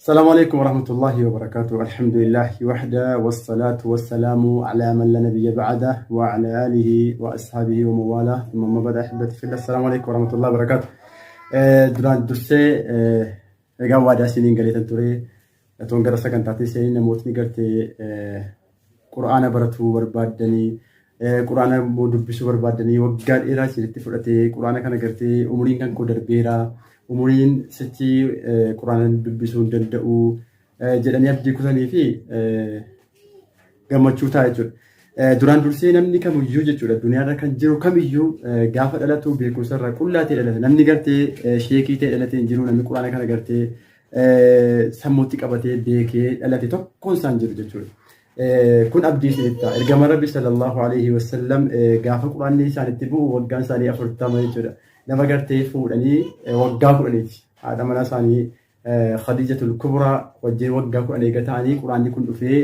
السلام عليكم ورحمة الله وبركاته. الحمد لله وحده والصلاة والسلام على من لا نبي بعده وعلى آله وأصحابه وموالاه ثم ما بعد أحبتي في الله السلام عليكم ورحمة الله وبركاته. Duraan dursee egaa waadaa isiniin galeetan ture otoon gara sagantaatti seenii namootni gartee qur'aana baratuu barbaaddanii qur'aana immoo dubbisuu barbaaddanii waggaa dheeraa isinitti fudhatee qur'aana kana gartee umuriin kan koo darbeera umuriin sichi qur'aana dubbisuu hin danda'u jedhanii abdii kutanii fi gammachuu ta'a jechuudha. Duraan dursee namni kamiyyuu jechuudha duniyaarra kan jiru kamiyyuu gaafa dhalatu beekumsa irraa qullaa ta'e dhalata. Namni gartee sheekii ta'e dhalatee hin jiru namni quraana kana gartee sammuutti qabatee beekee dhalate tokkoon isaan jiru jechuudha. Kun abdii isinitti ta'a. Ergama Rabbi sallallahu alaihi wasallam gaafa quraanni isaanitti bu'u waggaan isaanii 40 jechuudha. Nama gartee fuudhanii waggaa 10ti. Haadha manaa isaanii Khadiijatul Kubraa wajjin waggaa 10 eega ta'anii quraanni kun dhufee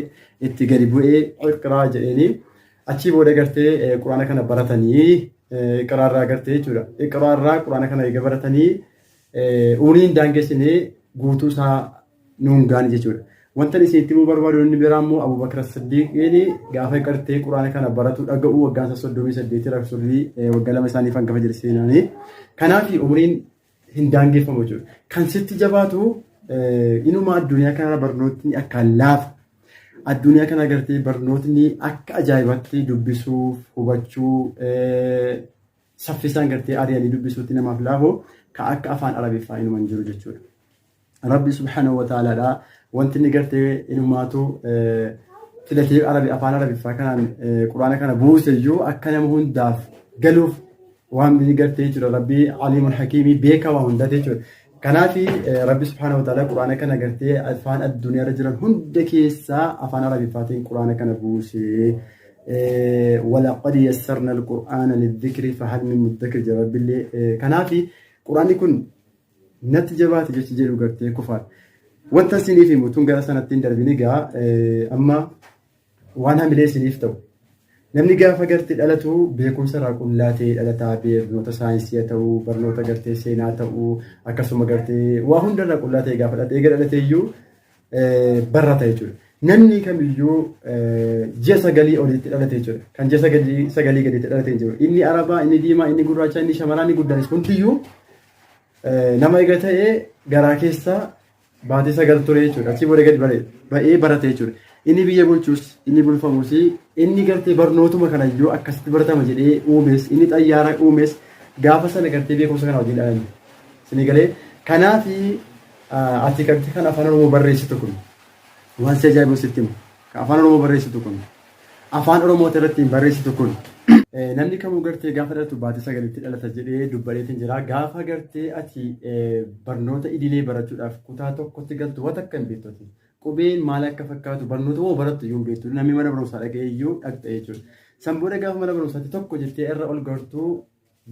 itti gadi bu'ee iqraa jedheeni achii booda gartee quraana kana baratanii iqraarraa gartee jechuudha. Iqraarraa quraana kana eega baratanii umriin daangessinee guutuu isaa nuun gaani jechuudha. Wanta isin itti himuu barbaadu inni biraa immoo Abubakar Siddiiqiin gaafa gartee quraana kana baratu dhaga'u waggaan isaa 38 Rasuulli waggaa 2 isaaniif hangafa jedhe seenaanii. Kanaaf umriin hin daangeffamu jechuudha. Kan sitti jabaatu inuma addunyaa kanarra barnootni akkaan laafa. Addunyaa kana gartee barnootni akka ajaa'ibaatti dubbisuuf, hubachuu, saffisaan gartee ari'anii dubbisuutti namaaf laafu kan akka afaan Arabiffaa inuma hin jiru jechuudha. Rabbi subhaanahu wa ta'aalaadha wanti inni gartee inumaatu filatee Arabi afaan Arabiffaa kanaan quraana kana buuse iyyuu akka nama hundaaf galuuf waan inni gartee jechuudha. Rabbi aliimul hakiimii beekaa waa hundaati jechuudha. Kanaaf Rabbi subhaanahu wa ta'aalaa quraana kana gartee afaan addunyaarra jiran hunda keessaa afaan Arabiffaatiin quraana kana buuse. Walaqad yassarna al-Qur'aana lidhikri fahal min muddakir jedha Rabbillee. Kanaaf quraanni kun natti jabaate jechi jedhu gartee kufaadha. Wanta isiniif himu tun gara sanatti hin darbin egaa amma waan hamilee isiniif ta'u. Namni gaafa gartee dhalatu beekumsa irraa qullaa ta'ee dhalataa barnoota saayinsii haa ta'u barnoota gartee seenaa ta'u akkasuma gartee waa hunda irraa qullaa ta'e gaafa dhalate eega dhalate iyyuu barata jechuudha. Namni kamiyyuu ji'a sagalii olitti dhalate jechuudha. Kan ji'a sagalii gaditti dhalate hin jiru. Inni Arabaa, inni Diimaa, inni Gurraacha, inni Shamaraa, inni guddaanis hundiyyuu nama eega ta'e garaa keessa baatii 9 ture jechuudha. Achii booda gadi ba'ee barate jechuudha. Inni biyya bulchus, inni bulfamus, inni gartee barnootuma kanayyuu akkasitti baratama jedhee uumes, inni xayyaara uumes gaafa sana gartee beekumsa kana wajjin dhalanne. Isinii galee kanaafi ati gartee kan afaan Oromoo barreessitu kun waan si ajaa'ibu sitti himu. Kan afaan Oromoo barreessitu kun afaan Oromoo irratti hin barreessitu kun namni kamuu gartee gaafa dhalatu baatii sagalitti dhalata jedhee dubbadheetiin jira. Gaafa gartee ati barnoota idilee barachuudhaaf kutaa tokkotti galtu waan akka hin beektu. Qubeen maal akka fakkaatu barnoota moo barattu iyyuu hin beektu. Namni mana barumsaa dhaqee iyyuu dhaqxe jechuudha. San booda gaafa mana barumsaatti tokko jettee irra ol gartuu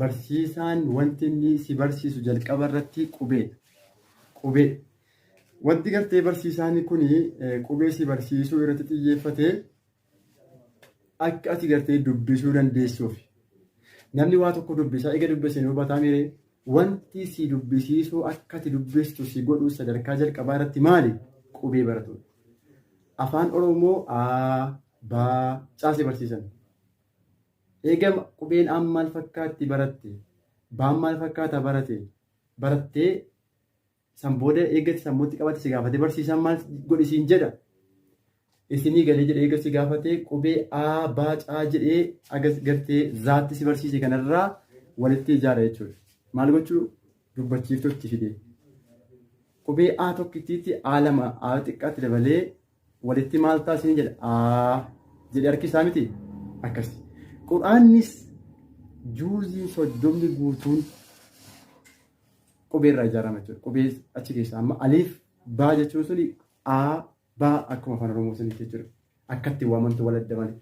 barsiisaan wanti inni si barsiisu jalqaba irratti qubeedha. Qubee. Wanti gartee barsiisaan kun qubee si barsiisuu irratti xiyyeeffate akka ati gartee dubbisuu dandeessuuf. Namni waa tokko dubbisaa eega dubbisee ni hubataa miiree wanti si dubbisiisuu akka ati dubbistu si godhu sadarkaa jalqabaa irratti maali? Qubee baratudha. Afaan Oromoo A, B, C si barsiisan. Eega qubeen A maal fakkaatti baratte, Baan maal fakkaata barate, barattee san booda eegatti sammuutti qabate si gaafate barsiisaan maal godhi siin jedha. Isinii galee jedhee eega si gaafate qubee A, B, C jedhee agas gartee zaatti si barsiise kanarraa walitti ijaara jechuudha. Maal gochuu dubbachiiftutti fide. Qubee A tokkittiitti A lama A xiqqaatti dabalee walitti maal taasisni jedha A jedhee harki isaa miti akkas. Qur'aannis juuziin 30 guutuun qubee irraa ijaarama jechuudha. Qubee achi keessaa amma aliif baa jechuun suni A baa akkuma afaan Oromoo sanitti jechuudha. Akkatti waamantu wal adda malee.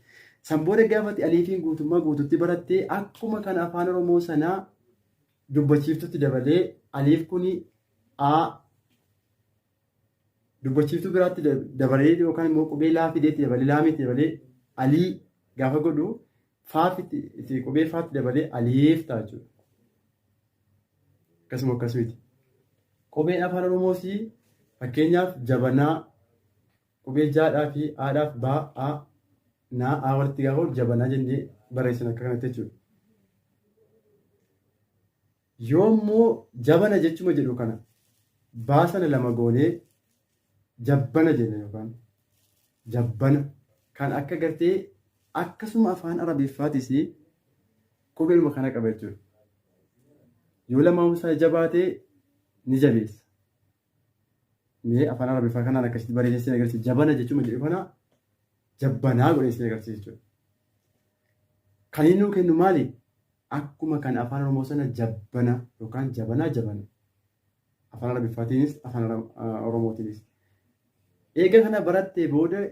San booda gaafati aliifiin guutummaa guututti barattee akkuma kan afaan Oromoo sanaa dubbachiiftutti dabalee aliif kuni A dubbachiiftuu biraatti dabalee yookaan immoo qubee laa fideetti dabalee laamiitti dabalee alii gaafa godhu faafitti itti qubee faatti dabalee aliif ta'a jechuudha. Akkasuma akkasumiti. Qubeen afaan Oromoos Fakkeenyaaf jabanaa qubee jaadhaa fi aadhaaf baa a naa a walitti gaafa jabanaa jennee barreessina akka kanatti jechuudha. Yoo immoo jabana jechuma jedhu kana baa sana lama goonee jabbana jenna yookaan jabbana kan akka gartee akkasuma afaan Arabiffaatis qubeeluma kana qaba jechuudha. Yoo lamaan isaa jabaate ni jabeessa. Mee afaan Arabiffaa kanaan akkasitti bareechee sin agarsiisa. Jabana jechuma jedhu kana jabbanaa godhee sin agarsiisa jechuudha. Kan inni nuu kennu maali? Akkuma kan afaan Oromoo sana jabbana yookaan jabanaa jabana. Afaan Arabiffaatiinis afaan Oromootiinis. Eega kana barattee booda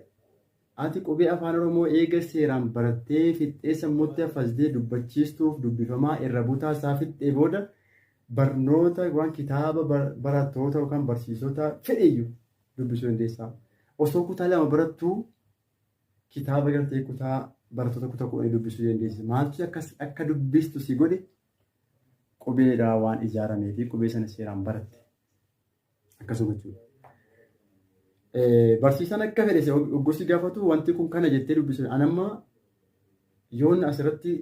ati qubee afaan Oromoo eega seeraan barattee fixxee sammuutti haffaztee dubbachiistuuf dubbifamaa irra butaa isaa fixxee booda barnoota yookaan kitaaba barattoota yookaan barsiisota fedheyyuu dubbisuu dandeessa. Osoo kutaa 2 barattuu kitaaba gartee kutaa barattoota kutaa 10 dubbisuu dandeessa. Maaltu akka dubbistu si godhe? Qubeedhaa waan ijaaramee fi qubee sana seeraan baratte. Akkasuma jechuudha. Barsiisaan akka fedhe oggosi gaafatu wanti kun kana jettee dubbisu. An amma yoon asirratti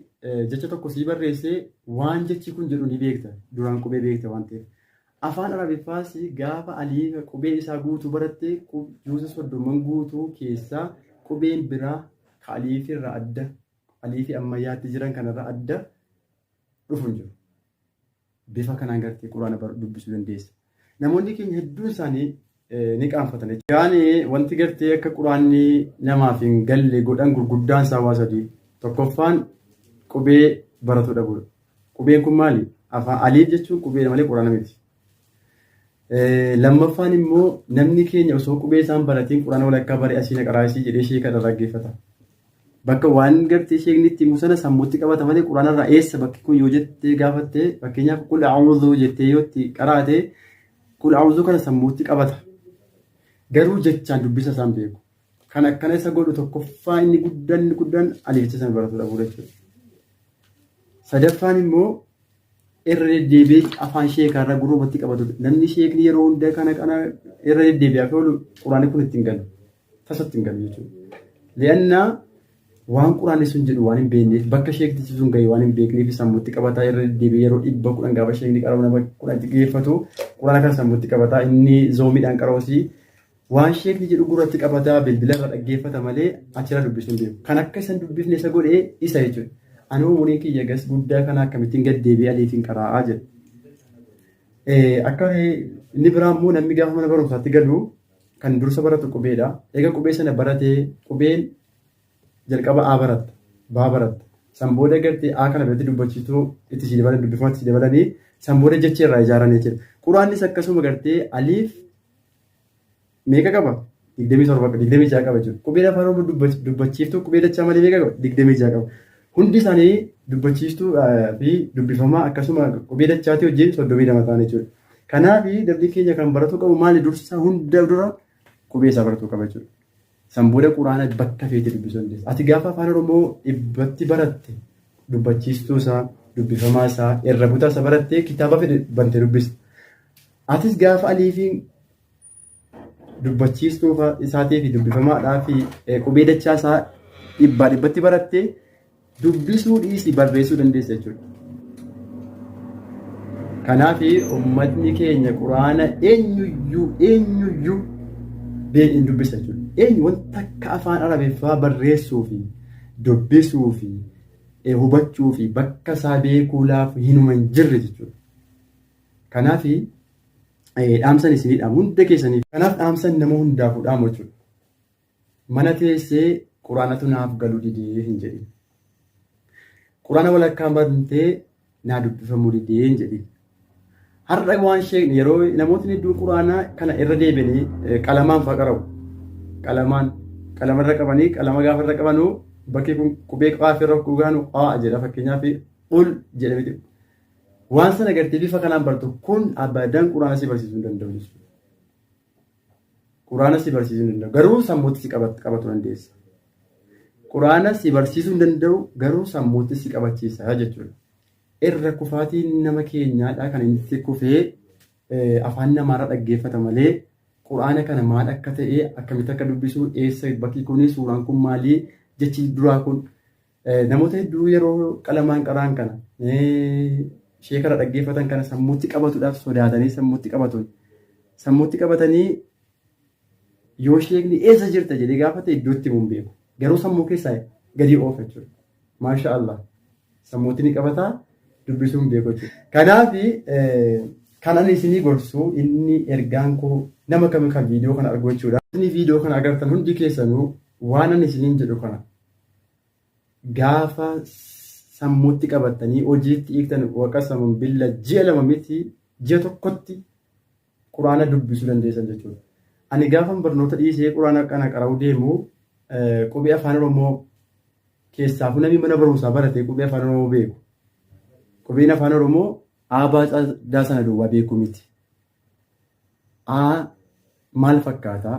jecha tokko sii barreessee waan jechi kun jedhu ni beekta. Duraan qubee beekta waan ta'eef. Afaan Arabiffaas gaafa aliifa qubee isaa guutuu baratte juuza soddomman guutuu keessaa qubeen biraa ka aliifirraa adda aliifii ammayyaatti jiran kanarraa adda dhufu hin jiru. Bifa kanaan gartee quraana dubbisuu dandeessa. Namoonni keenya hedduun isaanii ni qaanfatan. Yaani wanti gartee akka quraanni namaaf hin galle godhan gurguddaan isaa waa sadii. Tokkoffaan qubee baratuu dhabuudha. Qubeen kun maali? Afaan aliif jechuun qubee malee quraana miti. Lammaffaan immoo namni keenya osoo qubee isaan baratiin quraana walakkaa bare asii na qaraasii jedhee sheeka irraa dhaggeeffata. Bakka waan gartee sheekni itti himu sana sammuutti qabata malee quraana irraa eessa bakki kun yoo jettee gaafatte fakkeenyaaf qul a'uudhu jettee yoo itti qaraate qul a'uudhu kana sammuutti qabata. Garuu jechaan dubbisa isaan beeku. Kan akkana isa godhu tokkoffaa inni guddaan inni guddaan aliificha sana baratu dhabuu jechuudha. Sadaffaan immoo irra deddeebi'ee afaan sheekaarraa gurrumatti qabatu. Namni sheekni yeroo hunda kana kana irra deddeebi'aa fi oolu quraanni kun ittiin galu. Tasa ittiin galu jechuudha. Li'annaa waan quraanni sun jedhu waan hin beekneef bakka sheektichi sun gahe waan hin beekneef sammuutti qabataa irra deddeebi'ee yeroo 110 gaafa sheekni qara'u nama 10 itti geeffatu quraana kana sammuutti qabataa inni zoomiidhaan qara'usi waan sheekni jedhu gurratti qabataa bilbila irra dhaggeeffata malee achirra dubbisuu hin beeku. Kan akka isan dubbifne isa godhe isa jechuudha. Ani umuriin kiyya gas guddaa kana akkamittiin gad deebi'ee aliifiin qaraa'aa jedha. Akka inni biraa immoo namni gaafa mana barumsaatti galu kan dursa baratu qubeedha. Eega qubee sana baratee qubeen jalqaba A baratta, B baratta. San booda gartee A kana biratti dubbachiistuu itti si dabalan dubbifama itti si dabalanii san booda jecha irraa ijaaran jechuudha. Quraannis akkasuma gartee aliif meeqa qaba? 27 26 qaba jechuudha. Qubeen afaan Oromoo dubbachiiftuu qubee dachaa malee meeqa qaba? 26 qaba. Hundi isaanii dubbachiistuu fi dubbifamaa akkasuma qubee dachaatii wajjin 32 ta'an jechuudha. Kanaaf namni keenya kan baratuu qabu maali dursa hunda dura qubee isaa baratuu qaba jechuudha. San booda quraana bakka feete dubbisuu dandeessa. Ati gaafa afaan Oromoo dhibbatti baratte dubbachiistuu isaa, dubbifamaa isaa, irra butaa isaa barattee kitaaba fedhe bante dubbista. Atis gaafa aliifiin dubbachiistuu isaatii fi dubbifamaadhaa fi qubee dachaa isaa dhibbaa dhibbatti barattee dubbisuu dhiisii barreessuu dandeessa jechuudha. Kanaaf uummatni keenya quraana eenyuyyuu eenyuyyuu hin dubbisa jechuudha. Eenyu wanta akka afaan Arabiffaa barreessuu fi dubbisuu fi hubachuu fi bakka isaa beekuu laafu hinuma hin jirre jechuudha. Kanaaf dhaamsan isinii dhaamu hunda keessaniif. Kanaaf dhaamsan nama hundaafuu dhaamu jechuudha. Mana teessee quraanatu naaf galu didee hin jedhin. Quraana walakkaan bantee naa dubbifamuu didee hin jedhin. Har'a waan sheekni yeroo namootni hedduun quraana kana irra deebi'anii qalamaan fa'aa qara'u. Qalamaan qalama irra qabanii qalama gaafa irra qabanuu bakki kun qubee qaaf irra gogaanu qaa jedha fakkeenyaaf ul jedhamiti. Waan sana gartee bifa kanaan bartu kun abadan quraana si barsiisuu hin danda'u jechuudha. Quraana si barsiisuu hin danda'u. Garuu sammuutti si qabatu dandeessa. Quraana si barsiisuu hin danda'u garuu sammuutti si qabachiisa jechuudha. Irra kufaatiin nama keenyaadha kan inni itti kufee afaan namaarra dhaggeeffata malee Qur'aana kana maal akka ta'e, akkamitti akka dubbisu, eessa bakki kuni, suuraan kun maalii, jechi duraa kun namoota hedduu yeroo qalamaan qaraan kana sheekara dhaggeeffatan kana sammuutti qabatuudhaaf sodaatanii sammuutti qabatu. Sammuutti qabatanii yoo sheekni eessa jirta jedhee gaafate iddootti himuun beeku. Garuu sammuu keessaa gadi oofa jechuudha. Maasha Allah. Sammuutti ni qabataa, dubbisuun beeku jechuudha. Kanaaf kan ani isinii gorsu, inni ergaan koo nama kam kan viidiyoo kana argu jechuudha. Isin viidiyoo kana agartan hundi keessanuu waan ani isiniin jedhu kana gaafa sammuutti qabattanii hojiitti hiiktan, waqa samun billa, ji'a 2 miti, ji'a tokkotti quraana dubbisuu dandeessan jechuudha. Ani gaafan barnoota dhiisee quraana kana qara'uu deemu, qubee Afaan Oromoo keessaafuu namni mana barumsaa baratee qubee Afaan Oromoo beeku. Qubeen Afaan Oromoo A baa daa sana duwwaa beekuu miti. A maal fakkaataa?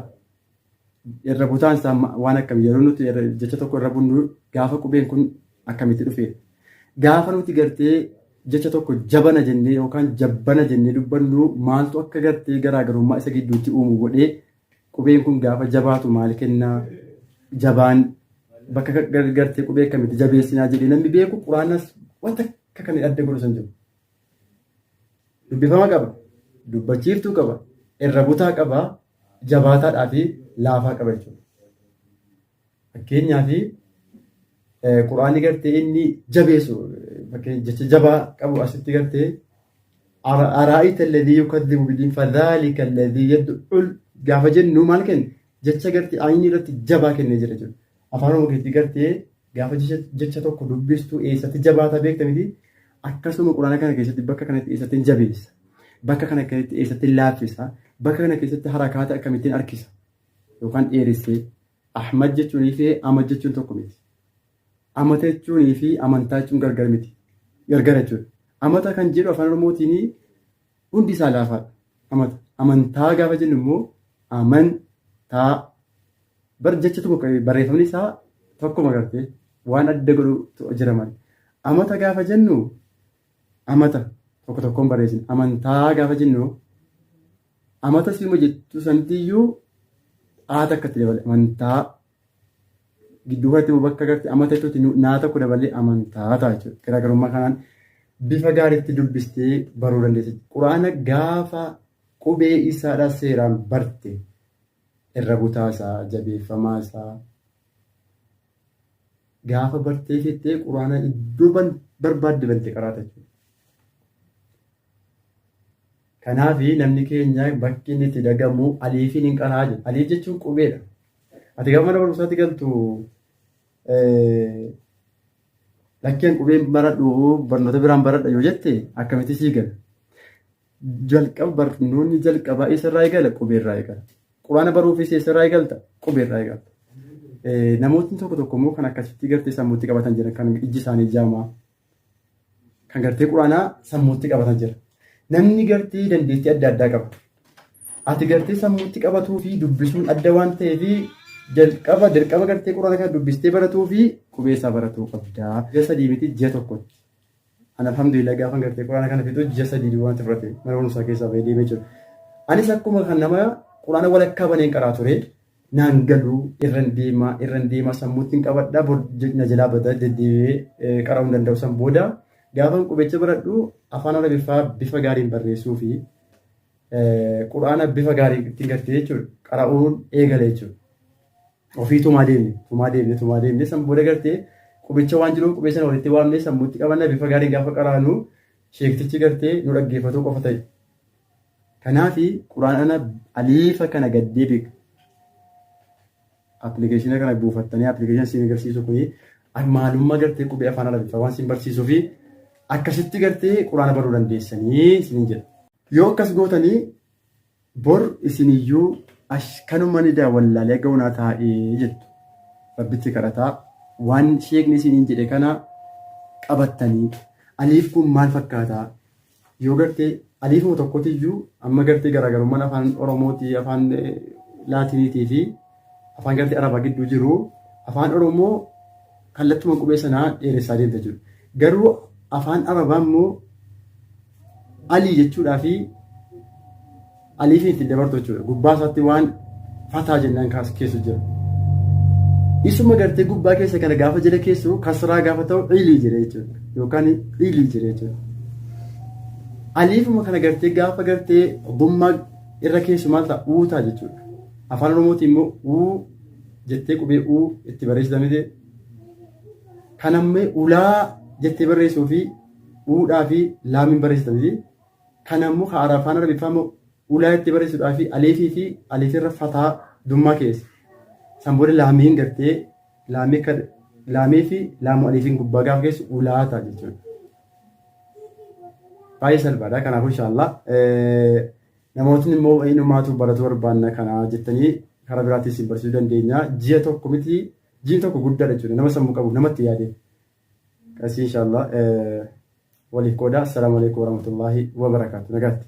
Irra butaan isaa waan akkamii? Yeroo nuti jecha tokko irra bunnu gaafa qubeen kun akkamitti dhufee? Gaafa nuti gartee jecha tokko jabana jennee yookaan jabbana jennee dubbannu, maaltu akka gartee garaagarummaa isa gidduutti uumu godhee? Qubeen kun gaafa jabaatu maal kennaa? Jabaan bakka gartee qubee akkamitti jabeessinaa jedhee namni beeku, quraanas wanta akka kan adda godhu san jiru. Dubbifama qaba, dubbachiiftuu qaba, irra butaa qaba, jabaataadhaa fi laafaa qaba jechuudha. Fakkeenyaaf, quraanni gartee inni jabeessu, jecha jabaa qabu asitti gartee "Araa'ayta alladhii yukadhibu bidiin fadhaalika alladhii yad'ul" gaafa jennu maal kenna? Jecha gartee ayinii irratti jabaa kennee jira jechuudha. Afaan Oromoo keessatti gartee gaafa jecha tokko dubbistu eessatti jabaataa beekta miti? Akkasuma quraana kana keessatti bakka kanatti eessatti jabeessa, bakka kana keessatti eessatti laaffisa, bakka kana keessatti harakaata akkamittiin harkisa yookaan dheeressee. Ahmad jechuunii fi Ahmad jechuun tokko miti. Amata jechuunii fi amantaa jechuun gargar miti. Gargar jechuudha. Amata kan jedhu Afaan Oromootiin hundi isaa laafaadha. Amata. Amantaa gaafa jennu immoo amantaa. Bar jecha tokko barreeffamni isaa tokkuma, gartee waan adda godhu jira malee. Amata gaafa jennu amata tokko tokkoon barreessina. Amantaa gaafa jennu amata siima jettu santiyyuu haata akkatti dabale amantaa, gidduu kanatti immoo bakka gartee amata jettutti naa tokko dabalee amantaa ta'a jechuudha. Garaagarummaa kanaan bifa gaariitti dubbistee baruu dandeessa. Quraana gaafa qubee isaadhaa seeraan barte, irra butaa isaa, jabeeffamaa isaa gaafa bartee fittee, quraana iddoo barbaadde bante qaraata jechuudha. Kanaaf namni keenya bakki inni itti dagamu aliifiin hin qaraa jedha. Aliif jechuun qubeedha. Ati gaafa mana barumsaatti galtu, lakkeen qubeen baradhu, barnoota biraan baradha yoo jette, akkamitti sii gala? Jalqaba barnoonni jalqabaa eessarraa eegala? Qubeerraa eegala. Quraana baruufis eessarraa eegalta? Qubeerraa eegalta. Namootni tokko tokko immoo kan akkasitti gartee sammuutti qabatan jiran, kan ijji isaanii jaamaa, kan gartee quraanaa sammuutti qabatan jira. Namni gartee dandeettii adda addaa qaba. Ati gartee sammuutti qabatuu fi dubbisuun adda waan ta'eef, jalqaba dirqama gartee quraana kana dubbistee baratuu fi qubee isaa baratuu qabda. Ji'a 3 miti, ji'a tokkotti. Ani alhamdulillah gaafa gartee quraana kana fixu ji'a 3 duwwaan fudhate, mana barumsaa keessaa bahee deemee jiru. Anis akkuma kan nama quraana walakkaa baneen qaraa ture. Naan galuu, irran deemaa, irran deemaa, sammuutti hin qabadhaa, bor na jalaa bada, deddeebi'ee qara'uu hin danda'u. San booda gaafan qubecha baradhu, Afaan Arabiffaa bifa gaariin barreessuu fi quraana bifa gaarii ittiin gartee jechuudha qara'uun eegale jechuudha. Ofii tumaa deemne, tumaa deemne, tumaa deemne, san booda gartee qubicha waan jiruuf qubee sana walitti waamnee sammuutti qabanna, bifa gaariin gaafa qaraanu sheektichi gartee nu dhaggeeffatuu qofa ta'e. Kanaafi quraana aliifa kana gaddeebi appilikeeshina kana buufattanii, appilikeeshina siin agarsiisu kuni maalummaa gartee qubee Afaan Arabiffaa waan siin barsiisuu fi akkasitti gartee quraana baruu dandeessanii isiniin jedha. Yoo akkas gootanii bor isiniyyuu kanuma ni wallaalee gaunaa taa'ee jettu. Rabbitti kadhataa waan sheekni isiniin jedhe kana qabattanii, aliif kun maal fakkaataa? Yoo gartee aliifuma tokkotiyyuu amma gartee garaagarummaan Afaan Oromootii, Afaan Laatiniitii fi afaan gartee Arabaa gidduu jiru, Afaan Oromoo kallattuma qubee sanaa dheeressaa deemta jechuudha. Garuu Afaan Arabaa immoo alii jechuudhaa fi Aliifiin ittiin dabartu jechuudha. Gubbaa isaatti waan fataa jennaan kaas keessu jira. Isuma gartee gubbaa keessa kana gaafa jala keessu kasraa gaafa ta'u ilii jedhe jechuudha. Yookaan ilii jedhe jechuudha. Aliifuma kana gartee gaafa gartee ogummaa irra keessu maal ta'a? Uu ta'a jechuudha. Afaan Oromootiin immoo uu jettee qubee uu itti barreessita miti. Kan ammoo ulaa jettee barreessuu fi uudhaa fi laamiin barreessita miti. Kana immoo ka afaan Arabiffaa immoo ulaa itti barreessuudhaa fi aleefii fi aleefirra fataa dummaa keessa. San booda laamiin gartee laamii akka laamii fi laamu aleefiin gubbaa gaafa keessu ulaa ta'a jechuudha. Baay'ee salphaadha. Kanaafuu inshaallah namootni immoo inumaatu baratu barbaanna kana jettanii karaa biraattis isin barsiisuu dandeenya. Ji'a tokko miti ji'i tokko guddaadha jechuudha. Nama sammuu qabu namatti yaadee. Qasii inshaallah waliif qooda. Assalaamu alaikum warahmatullaahi wabarakaatu. Nagaatti.